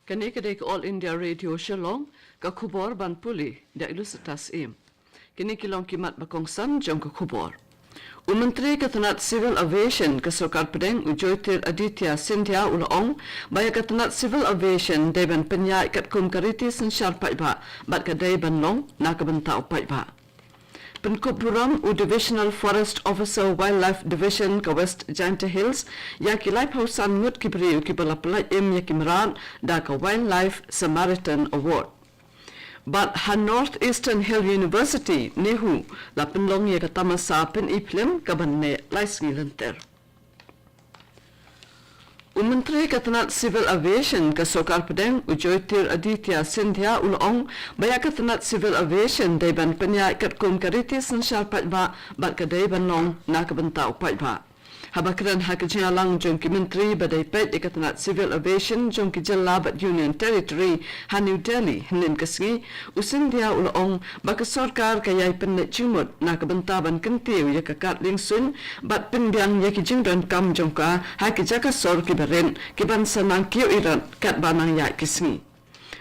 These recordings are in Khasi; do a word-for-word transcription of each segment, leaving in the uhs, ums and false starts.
Kane ka dei ka All India Radio Shillong, ka khubor ban pule da i Lusitas Im. Kine ki long ki mat ba kongsan jong ka khubor. U Myntri ka tnat Civil Aviation ka Sorkar Pdeng, u Jyotiraditya Scindia, u la ong ba ïa ka tnat Civil Aviation dei ban pynïaid katkum ka riti synshar paidbah bad ka dei ban long na ka bynta u paidbah. Pynkup burom u Divisional Forest Officer, Wildlife Division ka West Jaintia Hills ïa ki laiphew san ngut ki briew kiba la pyllait im ïa ki mrad da ka Wildlife Samaritan Award. Bad ha North Eastern Hill University, NEHU, la pynlong ïa ka tamasa pyni phlim kaban neh lai sngi lynter. U Myntri ka tnat Civil Aviation ka Sorkar Pdeng, u Jyotiraditya Scindia, u la ong ba ïa ka tnat Civil Aviation dei ban pynïaid katkum ka riti synshar paidbah bad ka dei ban long na ka bynta u paidbah. Haba kren ha ka jingïalang jong ki myntri ba dei peit ïa ka tnat Civil Aviation jong ki jylla bad Union Territory ha New Delhi hynnin ka sngi, u Scindia u la ong ba ka sorkar ka ïai pynleit jingmut na ka bynta ban kyntiew ïa ka kad liengsuiñ bad pynbiang ïa ki jingdonkam jong ka ha ki jaka sor kiba rit kiban sa nang kiew irat katba nang ïaid ki sngi.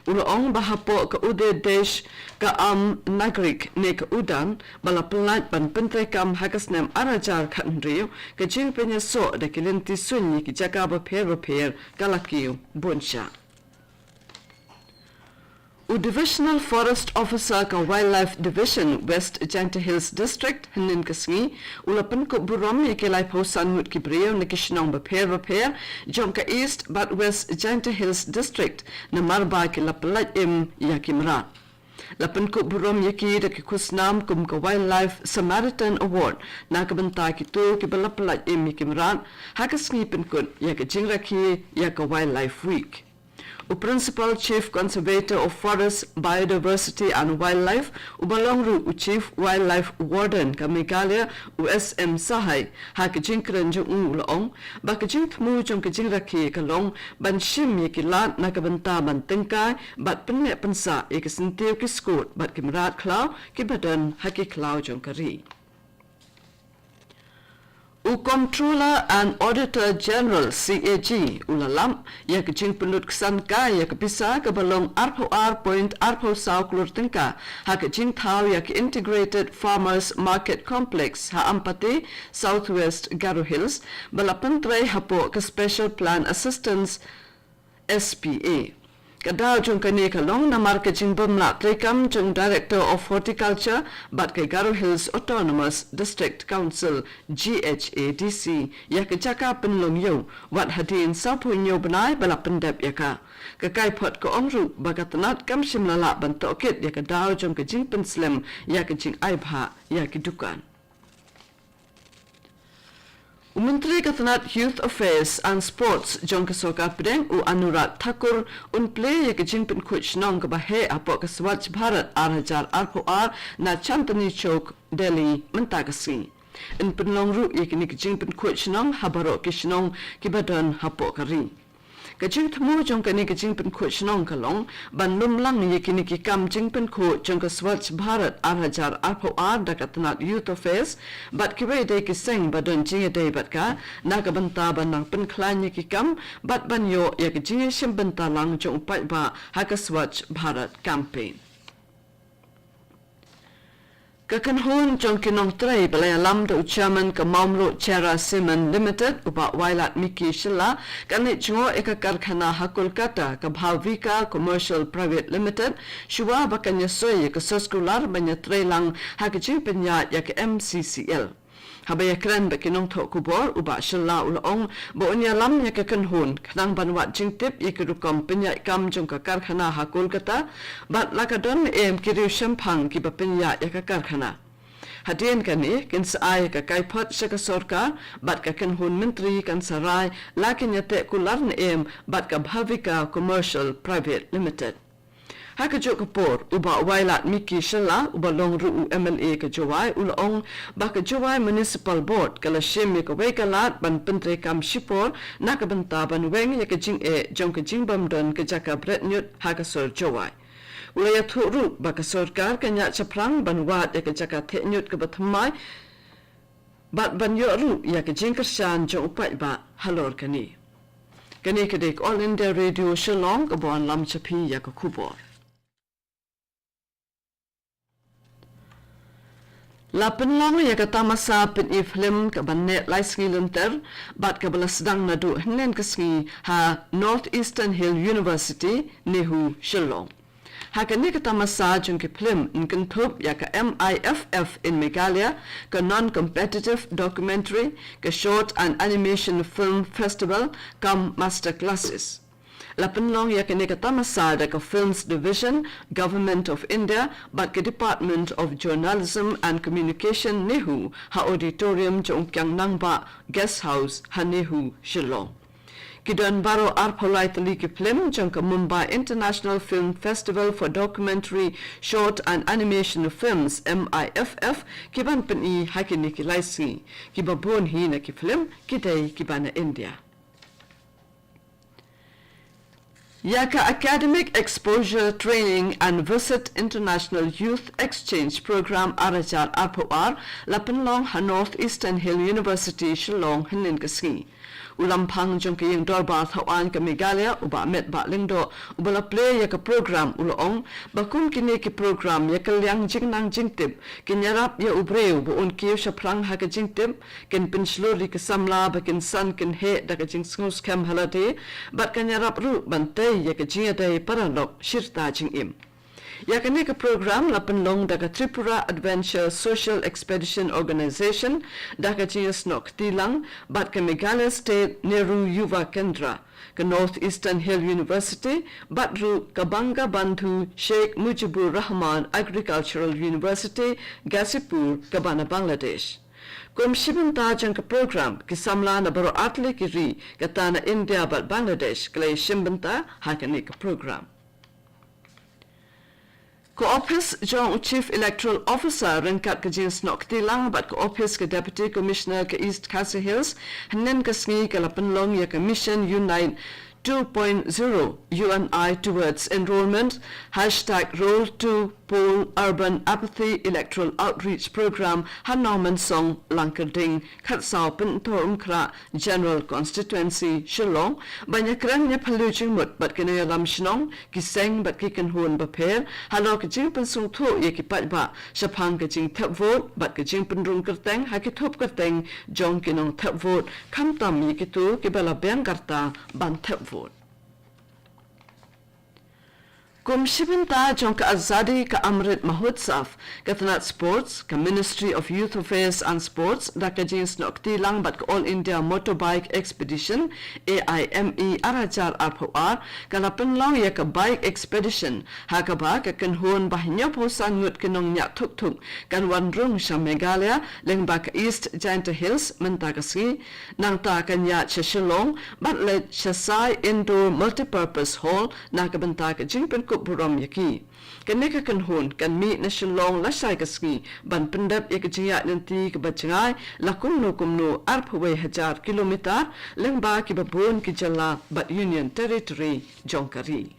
U la ong ba hapoh ka Uday Desh ka Aam Nagarik ne ka UDAN ba la pyllait ban pyntreikam ha ka snem ar hajar khathynriew, ka jingpynïasoh da ki lynti suiñ ïa ki jaka bapher bapher ka la kiew bun shah. U Divisional Forest Officer ka Wildlife Division, West Jaintia Hills District, hynnin ka sngi u la pynkup burom ïa ki laiphew san ngut ki briew na ki shnong bapher bapher jong ka East bad West Jaintia Hills District namar ba ki la pyllait im ïa ki mrad. La pynkup burom ïa ki da ki khusnam kum ka Wildlife Samaritan Award na ka bynta kito kiba la pyllait im ïa ki mrad ha ka sngi pynkut ïa ka jingrakhe ïa ka Wildlife Week. U Principal Chief Conservator of Forest, Biodiversity and Wildlife, uba long ruh u Chief Wildlife Warden ka Meghalaya, u S M Sahai, ha ka jingkren jong u u la ong ba ka jingthmu jong ka jingrakhe ka long ban shim ïa ki lad na ka bynta ban tyngkai bad pynneh pynsah ïa ka syntiew ki skud bad ki mrad khlaw kiba don ha ki khlaw jong ka ri. U Comptroller and Auditor General, C A G, u la lap ïa ka jingpynlut ksan kai ïa ka pisa kaba long arphew ar point arphew saw klur tyngka ha ka jingthaw ïa ka Integrated Farmers Market Complex ha Ampati, South West Garo Hills, ba la pyntrei hapoh ka Special Plan Assistance, S P A. Ka daw jong kane ka long namar ka jingbym lah treikam jong Director of Horticulture bad ka Garo Hills Autonomous District Council, G H A D C, ïa ka jaka pynlong ïew, wat hadien sawphew hynñiew bnai ba la pyndep ïa ka. Ka kaiphod ka ong ruh ba ka tnat kam shym la lah ban tohkit ïa ka daw jong ka jingpynslem ïa ka jingai bhah ïa ki dukan. U Myntri ka tnat Youth Affairs and Sports jong ka Sorkar Pdeng, u Anurag Thakur, un plie ïa ka jingpynkhuid shnong kaba heh hapoh ka Swachh Bharat ar hajar arphew ar na Chandni Chowk, Delhi, mynta ka sngi. Un pynlong ruh ïa kine ki jingpynkhuid shnong ha baroh ki shnong kiba don hapoh ka ri. Ka jingthmu jong kane ka jingpynkhuid shnong ka long ban lum lang ïa kine ki kam jingpynkhuid jong ka Swachh Bharat ar hajar arphew ar da ka tnat Youth Affairs bad kiwei de ki seng ba don jingïadei bad ka na ka bynta ban nang pynkhlaiñ ïa ki kam bad ban ïoh ïa ka jingïashim bynta lang jong u paidbah ha ka Swachh Bharat Campaign. Ka kynhun jong ki nongtrei ba la ïalam da u chairman ka Mawmluh Cherra Cement Limited, u Bah Wailadmiki Shylla, kan leit jngoh ïa ka karkhana ha Kolkata, ka Bhavika Commercial Private Limited, shuwa ba kan ïasoi ïa ka soskular ban ïatrei lang ha ka jingpynïaid ïa ka M C C L. Haba ïakren bad ki nongthoh khubor, u Bah Shylla u la ong ba un ïalam ïa ka kynhun khnang ban wad jingtip ïa ki rukom pynïaid kam jong ka karkhana ha Kolkata, bad la ka don ne em ki riewshemphang kiba pynïaid ïa ka karkhana. Hadien kane, kin sa ai ïa ka kaiphod sha ka sorkar, bad ka kynhun myntri kan sa rai la kin ïateh kular ne em bad ka Bhavika Commercial Private Limited. Ha kajuh ka por, u Bah Wailadmiki Shylla, uba long ruh u M L A ka Jowai, u la ong ba ka Jowai Municipal Board ka la shim ïa kawei ka lad ban pyntreikam shipor na ka bynta ban weng ïa ka jingeh jong ka jingbymdon ka jaka bret ñiut ha ka sor Jowai. U la ïathuh ruh ba ka sorkar kan ïaid shaphrang ban wad ïa ka jaka theh ñiut kaba thymmai bad ban ïoh ruh ïa ka jingkyrshan jong u paidbah halor kane. Kane ka dei ka All India Radio Shillong, kaba wanlam sha phi ïa ka khubor. La pynlong ïa ka tamasa pyni film kaba neh lai sngi lynter, bad kaba la sdang naduh hynnin ka sngi ha North Eastern Hill University, NEHU, Shillong. Ha kane ka tamasa jong ki film yn kynthup ïa ka M I F F in Meghalaya, ka Non-Competitive Documentary, ka Short and Animation Film Festival, cum Master Classes. La pynlong ïa kane ka tamasa da ka Films Division, Government of India, bad ka Department of Journalism and Communication, NEHU, ha auditorium jong Kiang Nangbah Guest House, ha NEHU, Shillong. Ki don baroh arphew lai tylli ki film jong ka Mumbai International Film Festival for Documentary, Short and Animation Films, M I F F, ki ban pyni ha kine ki lai sngi. Kiba bun hi na ki film ki dei kiba na India. Ïa ka Academic Exposure Training and Visit International Youth Exchange Program ar hajar arphew ar la pynlong ha North Eastern Hill University, Shillong, hynnin ka sngi. U Lamphang jong ka Ïing Dorbar Thawaiñ ka Meghalaya, u Bah Metbah Lyngdoh, uba la plie ïa ka program, u la ong ba kum kine ki program ïa ka liang jingnang jingtip kin ïarap ïa u briew ba un kiew shaphrang ha ka jingtip, kin pynshlur ïa ki samla ba kin san kin heh da ka jingsngewskhem ha lade, bad kan ïarap ruh ban tei ïa ka jingïadei paralok shirta jingim. Ïa kane ka program la pynlong da ka Tripura Adventure Social Expedition Organization, da ka jingïasnoh kti lang bad ka Meghalaya State Nehru Yuva Kendra, ka North Eastern Hill University, bad ruh ka Bangabandhu Sheikh Mujibur Rahman Agricultural University, Ghazipur, kaba na Bangladesh. Kum shi bynta jong ka program, ki samla na baroh artylli ki ri, kata na India bad Bangladesh, ki la ïashim bynta ha kane ka program. Ka ophis jong u Chief Electoral Officer ryngkat ka jingsnoh kti lang bad ka ophis ka Deputy Commissioner ka East Khasi Hills, hynnin ka sngi ka la pynlong ïa ka Mission Unite two point zero, U N I towards enrollment, hashtag Roll to Poll Urban Apathy Electoral Outreach Program, ha Nongmensong, Langkyrding, Khatsaw, Pynthorumkhrah General Constituency, Shillong, ban ïakren ïaphylliew jingmut bad ki nongïalam shnong, ki seng bad ki kynhun bapher, halor ka jingpynsngewthuh ïa ki paidbah shaphang ka jingthep vote bad ka jingpynrung kyrteng ha ki thup kyrteng jong ki nongthep vote, khamtam ïa kito kiba la biang ka rta ban thep vote. Kum shi bynta jong ka Azadi Ka Amrit Mahotsav, ka tnat Sports, ka Ministry of Youth Affairs and Sports, da ka jingsnoh kti lang bad ka All India Motorbike Expedition, A I M E, ar hajar arphew ar, ka la pynlong ïa ka Bike Expedition, ha kaba ka kynhun ba hynñiewphew san ngut ki nongñiah thuk thuk kan wan rung sha Meghalaya, lyngba ka East Jaintia Hills, mynta ka sngi. Nangta kan ïaid sha Shillong, bad leit sha Sai Indoor Multipurpose Hall, na ka bynta ka jingpynkup burom ïa ki. Kane ka kynhun kan mih na Shillong lashai ka sngi, ban pyndep ïa ka jingïaid lynti kaba jngai, la kumno kumno arphew wei hajar kilometer, lyngba kiba bun ki jylla bad Union Territory jong ka ri.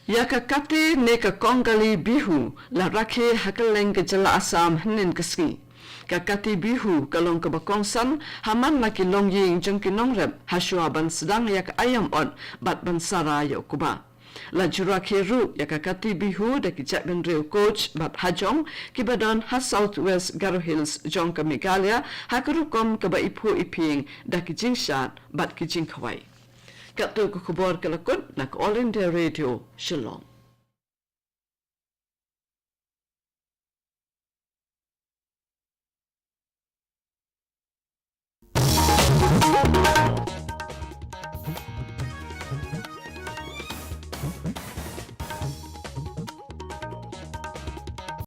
Ïa ka Kati ne ka Kongali Bihu, la rakhe ha kylleng ka jylla Assam hynnin ka sngi. Ka Kati Bihu, ka long kaba kongsan, ha man la ki longïing jong ki nongrep, hashwa ban sdang ïa ka aïom ot, bad ban sara ïa u kba. La ju rakhe ruh ïa ka Kati Bihu da ki jaitbynriew Koch bad Hajong, kiba don ha South West Garo Hills jong ka Meghalaya, ha ka rukom kaba iphuh iphieng da ki jingshad bad ki jingkhawai. Katto ka khubor ka la kut na ka All India Radio, Shillong.